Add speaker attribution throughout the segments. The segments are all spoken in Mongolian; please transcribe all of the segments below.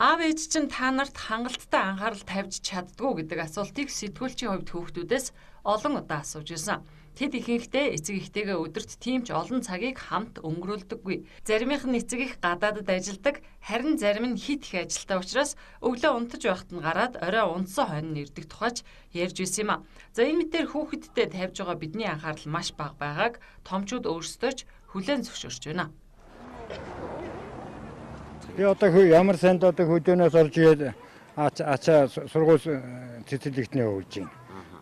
Speaker 1: Аав ээж чинь та нарт хангалттай анхаарал тавьж чаддгүй гэдэг асуултыг сэтгүүлчийн хувьд хүүхдүүдээс олон удаа асууж ирсэн. Тэд ихэнхдээ эцэг эхтэйгээ өдөрт тийм ч олон цагийг хамт өнгөрүүлдэггүй. Заримынх нь эцэг их гадаадад ажилладаг, харин зарим нь хит их ажилтаа учраас өглөө унтаж байхад нь гараад орой унтсан хойно нь ирдэг тухайч ярьж байсан юм а. За энэ мэтээр хүүхэдтэй тавьж байгаа бидний анхаарал маш бага байгааг томчууд өөрсдөө ч хүлээн зөвшөөрч байна.
Speaker 2: Би одоо ямар санд одоо хөдөөнөөс орж ирээд ачаа сургууль цэцэрлэгтний өгж байна.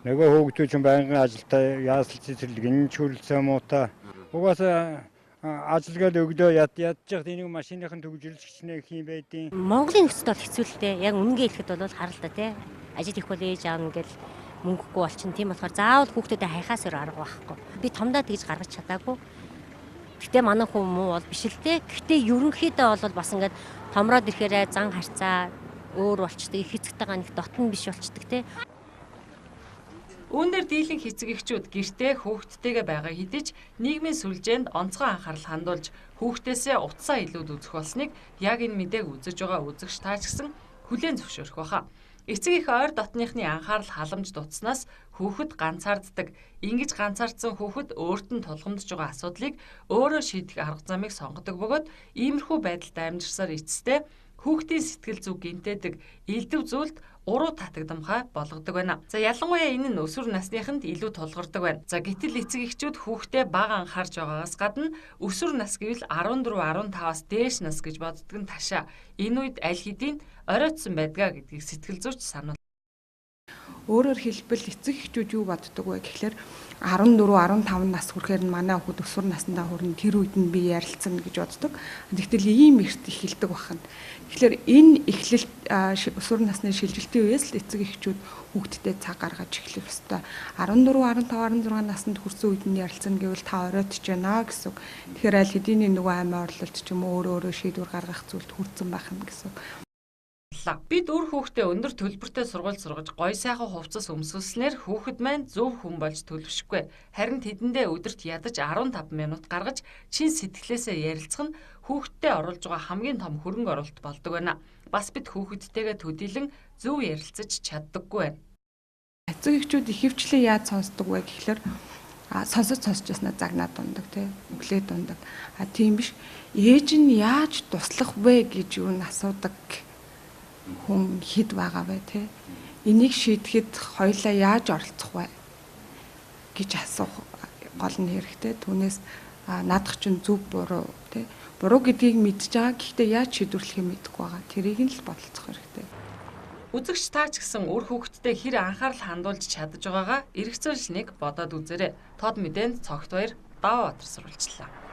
Speaker 2: Нөгөө хүүхдүүд чинь байнгын ажилтай яасал цэцэрлэг энэ ч хүрэлцээ муутай. Угаасаа ажиллагаад өглөө ядчих энийг машиныхан төгжрлэгчнээ их юм байдیں۔
Speaker 3: Монголын нөхцөл бол хэцүү л дээ. Яг үнэнгээ хэлэхэд бол харалта тий. Ажил их бол ээж аав ингээл мөнгөгүй болчин. Тийм болохоор заавал хүүхдүүдэд хайхаас өөр арга байхгүй. Би томдоо тэгж гаргаж чадаагүй. Гэтэ манай хүн муу бол биш л дээ. Гэтэ ерөнхийдөө бол бас ингээд томроод ирэхээрээ зан харцаа өөр болчдөг, их эцэгтэйгээ нэг дотн биш болчдөг те.
Speaker 1: Үүн дээр дийлэнх эцэг эхчүүд гэртээ хүүхдтэйгээ байгаа хэдий ч нийгмийн сүлжээнд онцгой анхаарал хандуулж хүүхдээсээ утсаа илүүд үзэх болсныг яг энэ мэдээг үзэж байгаа үзэгч таа ч гэсэн хүлээн зөвшөөрөх байхаа. Эцэг их ойр дотныхны анхаарал халамж дутснаас хүүхэд ганцаарддаг. Ингэж ганцаардсан хүүхэд өөрт нь тулгамдж байгаа асуудлыг өөрөө шийдэх арга замыг сонгодог бөгөөд иймэрхүү байдалд амьдарсаар эцэстээ хүүхдийн сэтгэл зүй гэмтээдэг, элдэв зүйлд уруу татагдамхай болгодог байна. За ялангуяа энэ нь өсвөр насныханд илүү тулгардаг байна. За гэтэл эцэг эхчүүд хүүхдээ бага анхаарч байгаагаас гадна өсвөр нас гэвэл 14, 15-аас дээш нас гэж боддог нь ташаа. Энэ үед аль хэдийн оройтсон байдгаа гэдгийг сэтгэл зүйч сануул.
Speaker 4: Өөрөөр хэлбэл эцэг эхчүүд юу боддог вэ гэхлээр 14, 15 нас хүрэхээр нь манай хүүхэд өсвөр насндаа хүрнэ, тэр үед нь би ярилцсан гэж боддог. Тэгтэл ийм эрт эхэлдэг бахна. Тэгэхээр энэ эхлэл өсвөр насны шилжилтийн үеэс л эцэг эхчүүд хүүхэдтэй цаг гаргаж эхлэх ёстой. 14, 15, 16 наснд хүрсэн үед нь ярилцсан гэвэл та оройтж байна гэсэн үг. Тэгэхээр аль хэдийн нөгөө аймаа орлолт ч юм уу өөрөө шийдвэр гаргах зүйлд хүрсэн байх нь гэсэн үг.
Speaker 1: Бид үр хүүхдээ өндөр төлбөртэй сургууль сургаж гоё сайхан хувцас өмсүүлснээр хүүхэд маань зөв хүн болж төлөвшөхгүй. Харин тэдэндээ өдөрт ядаж 15 минут гаргаж чин сэтгэлээсээ ярилцах нь хүүхэдтэй оруулж байгаа хамгийн том хөрөнгө оруулалт болдог байна. Бас бид хүүхэдтэйгээ төдийлөн зөв ярилцаж чаддаггүй байна.
Speaker 4: Эцэг эхчүүд ихэвчлэн яаж сонсдог вэ гэхлээр сонсож яснаа загнаад ундаг тий, өглөөд ундаг. А тийм биш. Ээж нь яаж туслах вэ гэж юу н асуудаг хүн хэд байгаа вэ те? Энийг шийдэхэд хоёлаа яаж оролцох вэ гэж асуух гол нь хэрэгтэй. Түүнээс наадах чинь зөв буруу те? Буруу гэдгийг мэдж байгаа. Гэхдээ яаж шийдвэрлэхээ мэдэхгүй байгаа. Тэрийг нь л бодолцох хэрэгтэй.
Speaker 1: Үзэгч та ч гэсэн үр хүүхэдтэй хэр анхаарал хандуулж чадаж байгаагаа эргэцүүлж нэг бодоод үзээрэй. Тод мэдээнд Цогт баяр, Даваа Баатар сурвалжлаа.